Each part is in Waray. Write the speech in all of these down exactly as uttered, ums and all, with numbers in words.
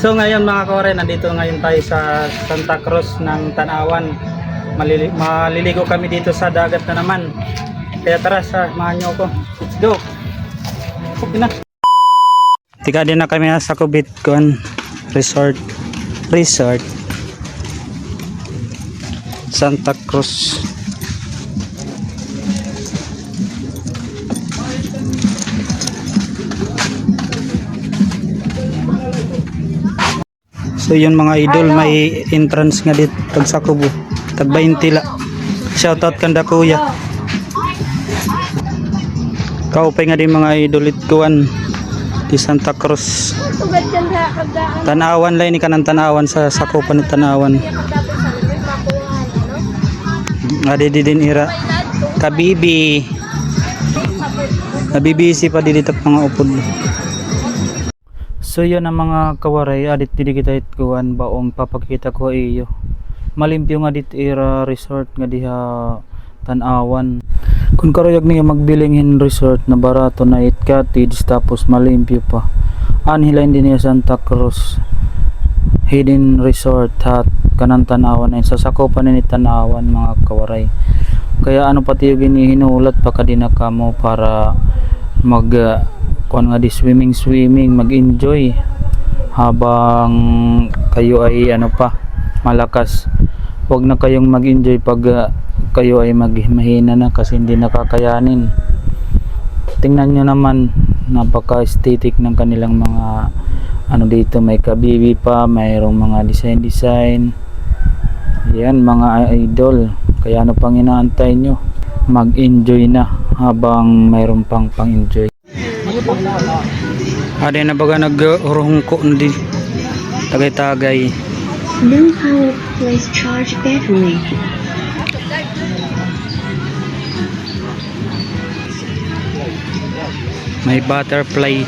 So ngayon, mga kawaray, nandito ngayon tayo sa Santa Cruz ng Tanauan. Malili-, maliligo kami dito sa dagat na naman. Kaya tara, samahan niyo ako. Let's go! Okay na. Tika, adi na kami ha Sakubit, kuan, resort. Resort. Santa Cruz. So yun, mga idol, may entrance nga dit, tag sakob, oh. Tag baynte la. Shoutout kanda kuya. Kaupay nga di, mga idol, it kuan, di Santa Cruz. Tanauan la ini, kanan Tanauan, sa sakopan ni Tanauan. Adi di din ira kabibi. Nabibisi pa didi it mga upod. So, yan na, mga kawaray, adi didi kita it kuan, baong papakita ko ha iyo. Malimpyo nga dit ira resort nga diha Tanauan. Kun karuyag niyo magbiling hin resort na barato na it cottage tapos malimpyo pa, anhi la ini ha Santa Cruz Hidden Resort ha kanan Tanauan, ay sa sakopan ini Tanauan, mga kawaray. Kaya ano pa it iyo ginhihinulat, pakadi na kamo para mag, ah, kuan nga di, swimming, swimming, mag-enjoy habang kayo ay, ano pa, malakas. Huwag na kayong mag-enjoy pag, ah, kayo ay mag-, mahina na kasi hindi na kakayanin. Tingnan nyo naman, napaka-aesthetic ng kanilang mga, ano, dito. May kabibi pa, mayroong mga design-design. Yan, mga idol. Kaya ano pang inaantay nyo? Mag-enjoy na habang mayroon pang pang-enjoy. Adi na baga nag-, uh, hurungko na di. Tagay-tagay. Blue hole, please charge battery. May butterfly.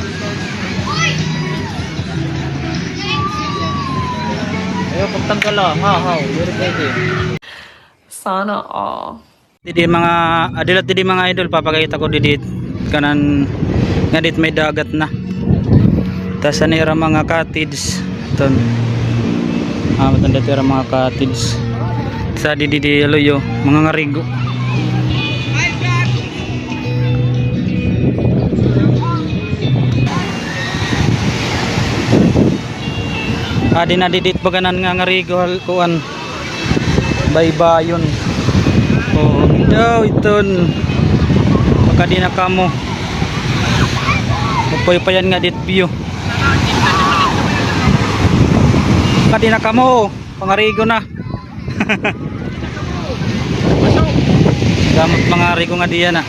Ayaw pagtanggal, ah. Haw, haw. Very pretty. Sana all. Didi mga, adi la didi mga idol, papakita ko didi kanan nga dit may dagat na. Tas an ira mga cottage. Ton. Ah, matanda it ira mga cottage. Sa didi di luyo, mga ngarigo. Adi na didi it baganan nga ngarigo, hal-, kuan. Baybayon. Oh, daw iton. Pakadi na kamo. Upay-upayan nga dit view. Pakadi na kamo. Pangarigo na. Gamot mangarigo nga diyan, ah.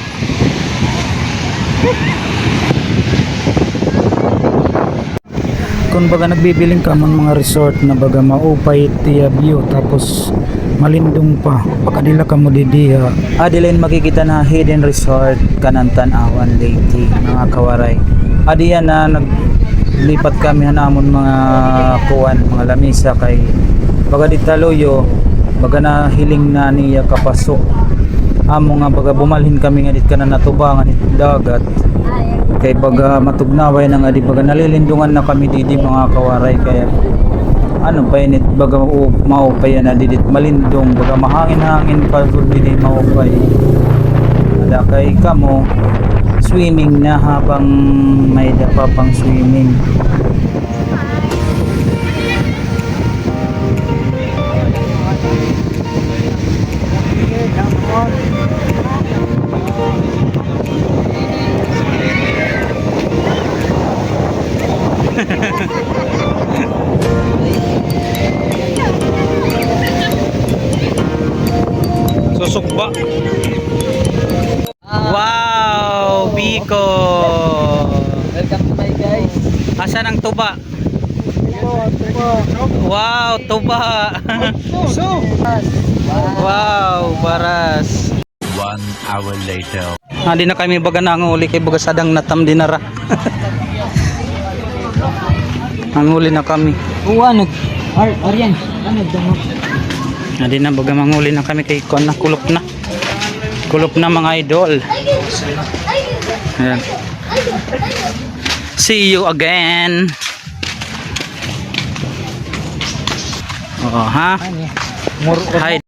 Kun baga nagbibiling ka man mga resort na baga maupay it iya view tapos malindong pa, pakadi la kamo didi ha. Adi la in makikita na hidden resort kanan Tanauan, Leyte, mga kawaray. Adi yana naglipat kami han amon mga kuan, mga lamisa kay baga didi ha luyo, baga nahiling na niya kapaso. Amo nga baga bumalhin kami nga didi kanan atubangan it dagat. Kay baga matugnaway na nga di, baga nalilindungan na kami didi, mga kawaray, kay ano pa init, baga u-, maupay na didi, malindong, baga mahangin-hangin pa gud didi, maupay. Ada kay kamo swimming na habang may-ada pa pang-swimming. Susugba. Wow, biko. Welcome to my guys. Asan ang tuba? Wow, tuba. Wow, baras. One hour later. Adi na kami baga nanguli kay baga sadang natam dinara. Nanguli na kami. Oo, ano? Ar-, Arian, ano, damo? Adi na baga manguli na kami kay kuan na, kulop na. Kulop na, mga idol. Ayan. See you again. Oo, ha? Ay, ni. Muro. Hay,